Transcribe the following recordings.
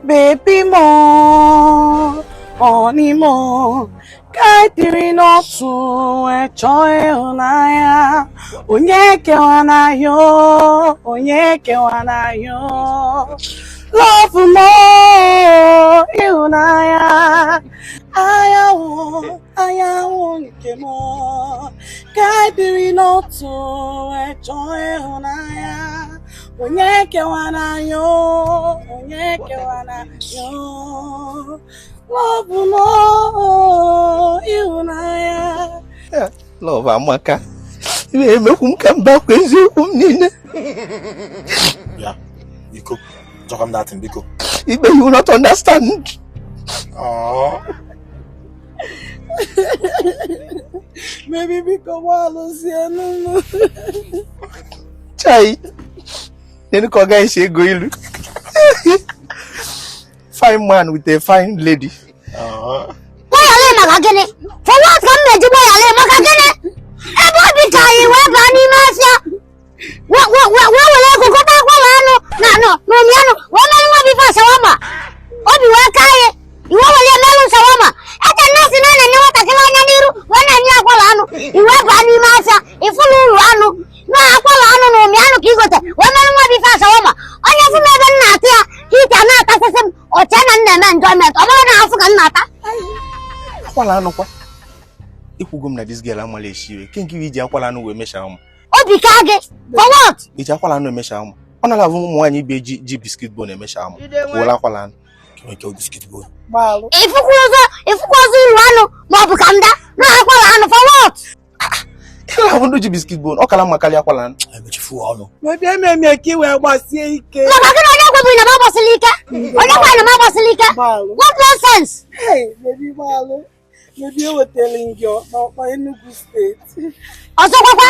Baby m o, honey m o, ka anyị dịrị n'otu wee chọọ ịhụnanya. Onye kewana anyị o, onye kewana anyị o. Love m o, ịhụnanya. Anyanwụ, anyanwụ nke m, ka anyị dịrị n'otu wee chọọ ịhụnanya. Onye kewana anyị o, onye kewana anyị o. Love m o, ịhụnanya. Love amaka. Ị na-emekwu m ka m bakwa eziokwu m niile. Ya, biko, jọkwa m datin biko. Ikpe, you will not understand. Oh. Baby, biko gbalụzienụ m. Chai. Nenu ka ọ gaghị esi ego ilu. Fine man with a fine lady. Gbaghara maka gịnị? For what ka m na-eji gbaghara maka gịnị? Ebe obi ka anyị wee baa n'ime afịa wee were ego gote akwara anụ na na ụmị anụ wee mere nwa bife shawarma, obi wee ka anyị iwe were merụ shawarma. Eche nne si na na-enye nwatakịrị anya n'iru wee na-enye akwara anụ, iwe baa n'ime afịa ịfụlụ uru anụ na akwara anụ na ụmị anụ ka igote wee mere nwa bife shawarma. Onye fụ m ebe m na-ata ya hita na-atasịsị m, o chee na m na-eme enjoyment, ọ bụrụ na afụ ka m na-ata. Akwala anụ kwa. Ikwugo m na this girl amala esi iwe. Ke nke iji akwala anụ wee mesha ụmụ. Obi ka gị for what? Iji akwala anụ emesha ụmụ. Ọ nara abụ ụmụ nwaanyị ibe ji ji biscuit bone emesha ụmụ. Were akwala anụ. Nke biscuit bone. Ịfụkwa ụzọ, ịfụkwa ụzọ uru anụ ma ọ bụ ka nda na akwala anụ for what? Ị na-ahụ ndị ji biscuit bone, ọ kara mma karịa akwala anụ. Emechifu ọnụ. Baby, ememe ka i wee gbasie ike. Maka gịnị? Onye gwebiri na m agbasili ike? Onye gwara na m agbasili ike? Gbalụ. What nonsense! Hey, baby, gbalụ. Baby, ewetara m gị ọkpa Enugu steeti. Ọzọkwakwa,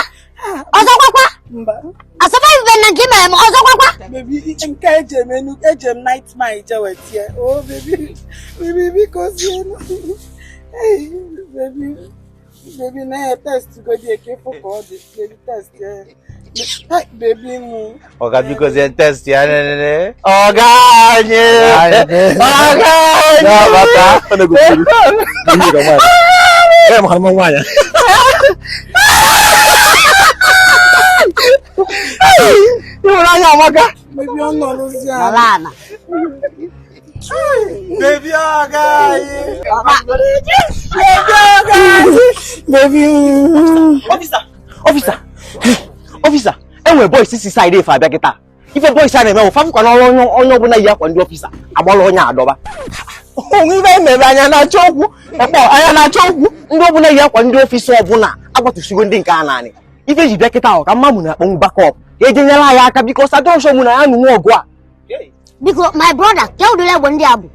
ọzọkwakwa? Mba. Asọfa na nke mere m ọzọkwakwa. Baby, nke eji m Enugu, eji m night mile je wetie. Oh, baby, baby, biko sienụ. Hey, baby, baby, na ya test godi eke fụ ka ọ dị. Baby, test ya. Hey, baby mụ. Ọga biko zie test ya nene. Ọga anyị. Ọga anyị. Ee, maka na nwaanyị. Ịhụnanya amaka. Baby, ọ nọrọzi ala. Nọrọ ala. Baby ọga anyị. Baby mụ. Officer, officer, officer, enwere boys si side efe abịa kịta. Ife boys a na-eme bụ fafụkwa n'ọrụ onye onye ọbụla yi akwa ndị officer agbala onye adọba. Onwe ibe emere anya na-achọ okwu. Ekpọ anya na-achọ okwu. Ndị ọbụla yi akwa ndị officer ọbụla agbatusigo ndị nke a naanị. Ife ji bịa kịta ahụ ka mma mụ na-akpọnwụ backup ka eje nyere anyị aka biko sadọsọ mụ na ya nụnwe ọgụ a. Biko, my brother, ke ụdịrị egbe ndị a bụ?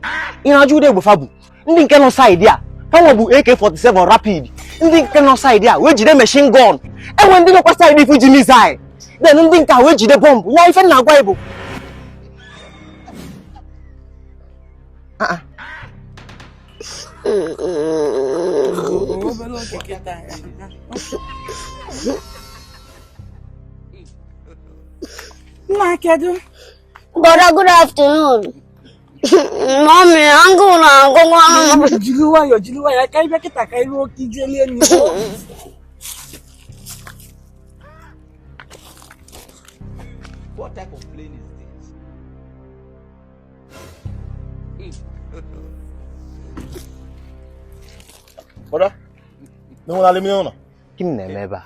Ị na-ajụ ụdị egbe fa bụ? Ndị nke nọ side a fanwa bụ AK47 rapid, ndị nke nọ side a wee jide machine gun, enwe ndị nọkwa side ifu ji missile, then ndị nke a wee jide bọmbụ ya. Ife na-agwa bụ Ah, ah. Obere oge kịta. Nna, kedu? Brother, good afternoon. Mommy, agụụ na-agụgwa m. Jiri nwayọọ, jiri nwayọọ, ka ịbịa kịta ka iru oke ijelie nri. What type of plane is this? Brother, na nwere alụmdi ụlọ. Gịnị na-eme ebe a?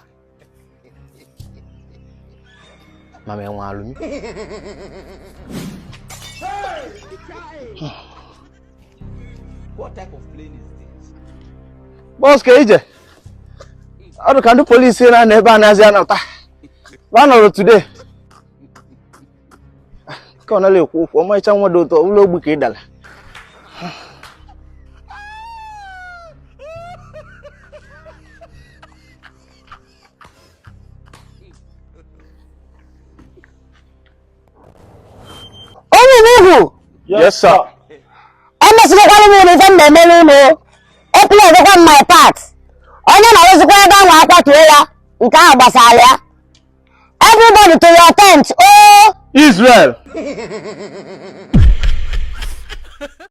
Mama enwe alụmi? What type of plane is this? Boss, ka ije. Ọ dị ka ndị polisi na-anọ ebe a na-azị anọta. Ba nọrọ today. Ka ọ nala ekwu okwu, ọmarịcha nwa dị ụtọ, ụlọ ogbi ka ị dara. Onye n'ihu. Yes, sir. Emesikwala m ụlọ ife m na-eme n'ụlọ epụla edekwa m my part. Onye na-arụzikwa ebe ahụ akwatuo ya, nke ahụ gbasara ya. Everybody to your tent oh. Israel.